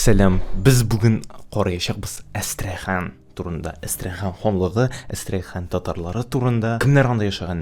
Сәлам, без бүген караячакбыз Әстрәхан турында, Әстрәхан ханлыгы, Әстрәхан татарлары турында. Кемнәр анда яшәгән?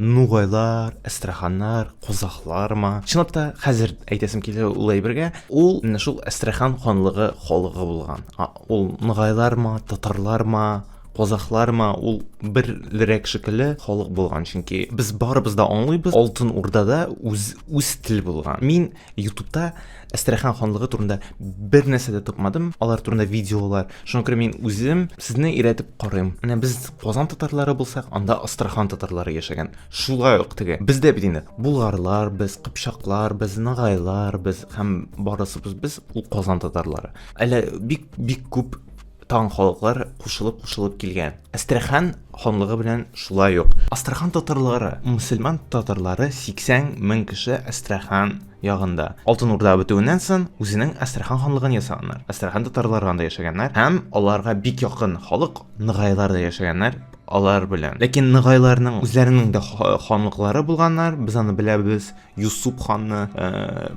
Нугайлар, әстраханнар, казахлармы? Чынлап та, хәзер әйтәсем килә ул әйбергә, ул менә шул Әстрәхан ханлыгы халыгы булган. Ул нугайлармы, татарлармы, казахлармы, ул берлерәк шикелле халык булган, чөнки без барыбыз да аңлыйбыз, Алтын Урдада үз үз тел булган. Мин Ютубта Әстерхан ханлыгы турында бер нәрсә дә тапмадым, алар турында видеолар. Шуңа күрә мин үзем сезне өйрәтеп карыйм. Менә без Казан татарлары булсак, анда Астрахань татарлары яшәгән. Шулай ук теге. Бездә бит инде булгарлар, без кыпчаклар, без нагайлар, без һәм барысыбыз без ул Казан татарлары. Әле бик бик күп тагын халыклар кушылып кушылып килгән. Әстерхан ханлыгы белән шулай ук. Астрахань татарлары, мөселман татарлары 80 мең кеше Әстерхан ягында. Алтын Урда бетүеннән соң үзенең Әстерхан ханлыгын ясаганнар. Әстерхан татарлары анда яшәгәннәр һәм аларга бик якын халык ныгайлар да яшәгәннәр алар белән. Ләкин ныгайларның үзләренең дә ханлыклары булганнар, без аны беләбез. Юсуп ханны,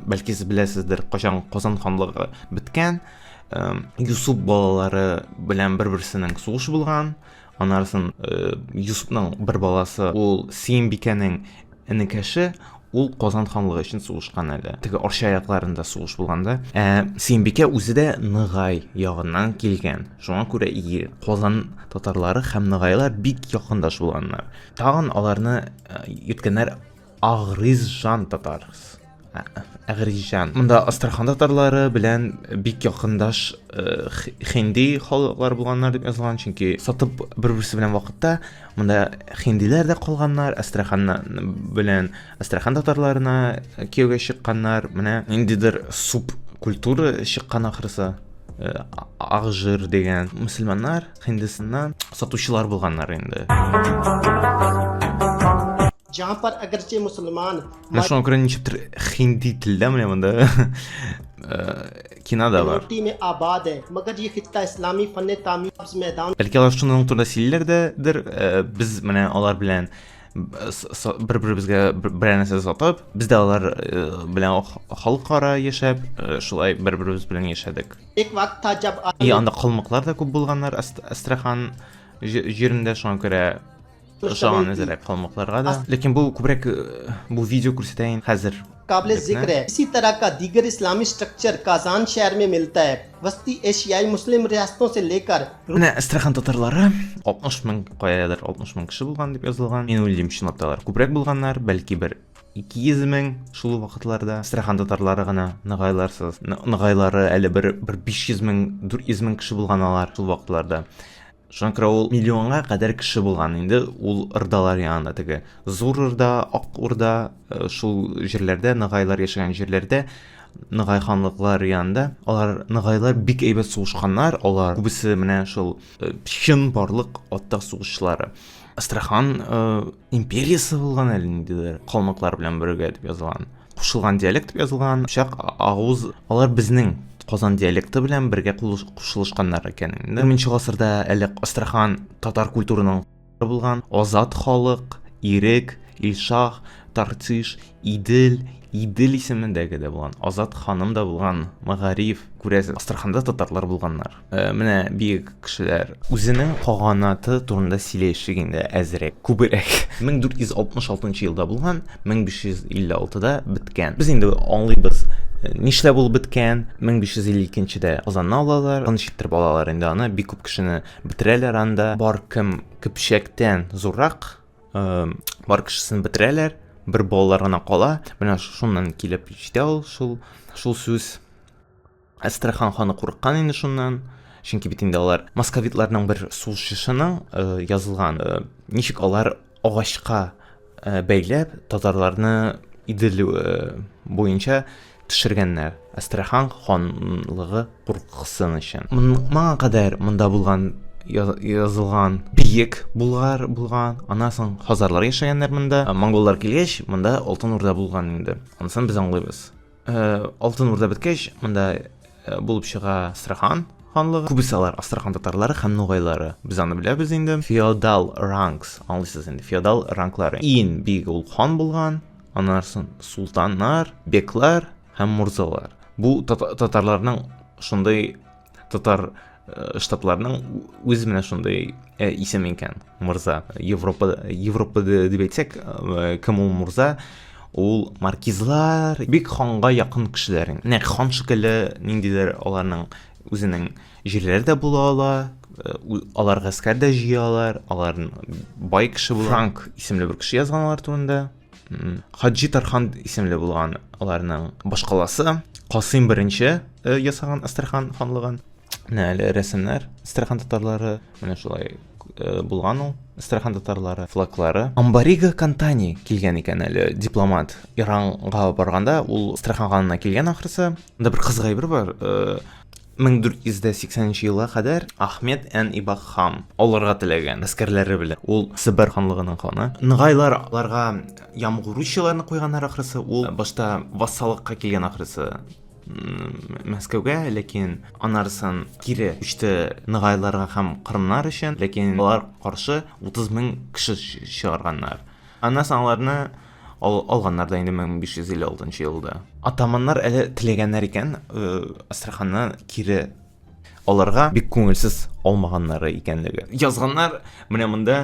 бәлки сез беләсездер, кайчан Казан ханлыгы беткән, Юсуп балалары белән бер-берсенең сугыш булган. Анарысын Юсупның бер баласы, ул Сиембикәнең энекәше, ул Казан ханлыгы өчен сугышкан әле. Теге Арча якларында сугыш булганда. Ә Сиембикә үзе дә Ныгай ягыннан килгән. Шуңа күрә и Казан татарлары һәм ныгайлар бик якындаш булганнар. Тагын аларны йөрткәннәр Агризжан татарс. Агризжан. Монда Астрахань татарлары белән бик якындаш хинди халыклар булганнар дип язылган, чөнки сатып бер-берсе белән вакытта монда хиндиләр дә калганнар, Астрахань белән Астрахань татарларына кияүгә чыкканнар. Менә ниндидер субкультура чыккан ахрысы. Агжир дигән мөселманнар Һиндистаннан сатучылар булганнар инде. जहां पर अगरचे मुसलमान Менә шуңа күрә ничектер хинди телдә менә монда кино да бар. में आबाद है मगर ये खित्ता इस्लामी फन तामीर मैदान Бәлки алар шуның турында сөйлиләр дәдер, без менә алар белән бер-беребезгә берәр нәрсә сатып, без дә алар белән халыкара яшәп, шулай бер-беребез белән яшәдек. एक वक्त था जब И анда калмыклар да күп булганнар Астрахань җирендә, шуңа күрә ошаган әзерәк калмыкларга да. Ләкин бу күбрәк бу видео күрсәтә инде хәзер. काबिल जिक्र है इसी तरह का दीगर इस्लामी स्ट्रक्चर काजान शहर में मिलता है वस्ती एशियाई मुस्लिम रियासतों से लेकर Менә Әстерхан татарлары 60 мең каядыр 60 мең кеше булган дип язылган. Мин уйлыйм, чынлап та алар күбрәк булганнар, бәлки бер 200 мең шул вакытларда. Әстерхан татарлары гына ныгайларсыз. Ныгайлары әле бер бер 500 мең, 400 мең кеше булган алар шул вакытларда. Шуңа күрә ул миллионга кадәр кеше булган инде ул ырдалар янында теге зур ырда, ак урда, шул җирләрдә, ныгайлар яшәгән җирләрдә, ныгай ханлыклар янында алар ныгайлар бик әйбәт сугышканнар, алар күбесе менә шул чын барлык атта сугышчылары. Астрахан империясе булган әле ниндидер калмыклар белән бергә дип язылган. Кушылган диалект дип язылган. Пычак агуз алар безнең Казан диалекты белән бергә кушылышканнар икән. Инде 10 гасырда әле Астрахан татар культурының булган азат халык, Ирек, Илшах, Тартиш, Идел, Идел исемендәге дә булган, Азат ханым да булган, Магариф, күрәсез, Астраханда татарлар булганнар. Менә бик кешеләр үзенең каганаты турында сөйләшик инде әзрәк, күбрәк. 1466 елда булган, 1556-да беткән. Без инде аңлыйбыз, нишләп ул беткән. 1552-дә Казанны алалар, тыныч иттереп алалар инде аны, бик күп кешене бетерәләр анда. Бар кем көпчәктән зуррак, бар кешесен бетерәләр, бер балалар гына кала. Менә шуннан килеп җитә ул шул шул сүз. Әстерхан ханы курыккан инде шуннан. Чөнки бит инде алар московитларның бер сугышчысының язылган, ничек алар агачка бәйләп татарларны Идел буенча төшергәннәр. Әстерхан ханлыгы куркысын өчен. Моңа кадәр монда булган язылган биек Булгар булган, аннан соң хазарлар яшәгәннәр монда. Монголлар килгәч, монда Алтын Урда булган инде. Анысын без аңлыйбыз. Алтын Урда беткәч, монда булып чыга Астрахан ханлыгы. Күбесе алар Астрахан татарлары һәм нугайлары. Без аны беләбез инде. Феодал ранкс, аңлыйсыз инде, феодал ранглары. Иң биек ул хан булган, аннан соң султаннар, беклар һәм мурзалар. Бу татарларның Шундый татар э, штатларның үз менә шундый э, исем икән, морза. Европа, Европа дип әйтсәк, э, кем ул морза? Ул маркизлар, бик ханга якын кешеләр. Нәкъ хан шикелле ниндидер аларның үзенең җирләре дә була ала, алар гаскәр дә җыя алар, алар бай кеше була. Франк исемле бер кеше язган алар турында. Хаджи Тархан исемле булган аларның башкаласы. Касыйм беренче э, ясаган Астрахань ханлыгын. Менә әле рәсемнәр Астрахань татарлары менә шулай э, булган ул. Астрахань татарлары флаглары. Амбарига Кантани килгән икән әле дипломат. Иранга барганда ул Астрахань ханына килгән ахрысы. Монда бер кызык әйбер бар. Э, 1480 елга кадәр Ахмед ән Ибак хан алырга теләгән гаскәрләре белән. Ул Себер ханлыгының ханы. Нгайлар аларга ямгуручыларны куйганнар ахрысы. Ул башта вассалыкка килгән ахрысы. Мәскәүгә, ләкин анарысын кире күчте нгайларга һәм кырымнар өчен, ләкин алар каршы 30 мең кеше чыгарганнар. Аннан соң аларны ал, алганнар да инде 1556 елда. Атаманнар әле теләгәннәр икән, э, Астраханны кире аларга бик күңелсез алмаганнары икәнлеге. Язганнар менә монда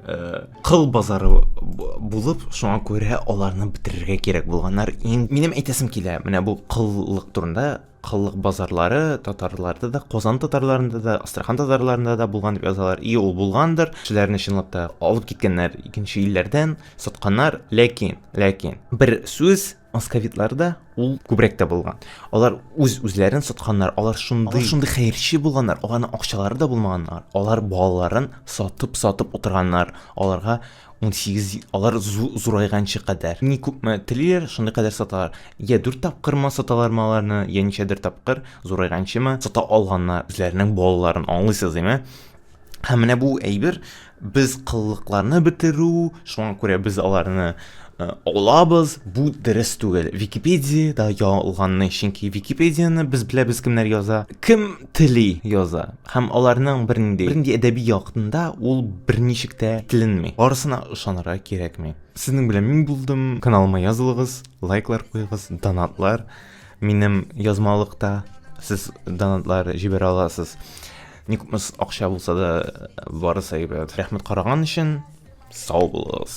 э, кыл базары булып, шуңа күрә аларны бетерергә кирәк булганнар. Иң минем әйтәсем килә, менә бу кыллык турында Коллык базарлары татарларда да, Казан татарларында да, Астрахань татарларында да булган дип язалар. И ул булгандыр. Кешеләрне чынлап та алып киткәннәр икенче илләрдән, сатканнар. Ләкин, ләкин бер сүз московитларда ул күбрәк тә булган. Алар үз үзләрен сатканнар, алар шундый, алар шундый хәерче булганнар, аларның акчалары да булмаганнар. Алар балаларын сатып-сатып утырганнар. Аларга 18 алар зурайганчы кадәр. Ни күпме телиләр, шундый кадәр саталар. Я дүрт тапкырмы саталармы аларны, я ничәдер тапкыр зурайганчымы сата алганнар үзләренең балаларын, аңлыйсыз, димме? Һәм менә бу әйбер без кыллыкларны бетерү, шуңа күрә без аларны э, алабыз, бу дөрес түгел. Википедиядә ялганны, чөнки Википедияне без беләбез кемнәр яза, кем тели яза. Һәм аларның бернинди, бернинди әдәби яктында ул берничек тә теленми. Барысына ышанырга кирәкми. Сезнең белән мин булдым. Каналыма язылыгыз, лайклар куегыз, донатлар. Минем язмалыкта сез донатлар җибәрә аласыз. Ни күпме акча булса да барысы әйбәт. Рәхмәт караган өчен. Сау булыгыз.